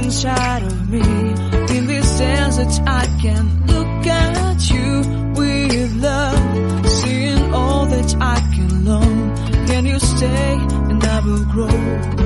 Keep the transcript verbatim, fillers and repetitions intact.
inside of me. In this desert, I can look at you with love, seeing all that I can long. Can you stay and I will grow?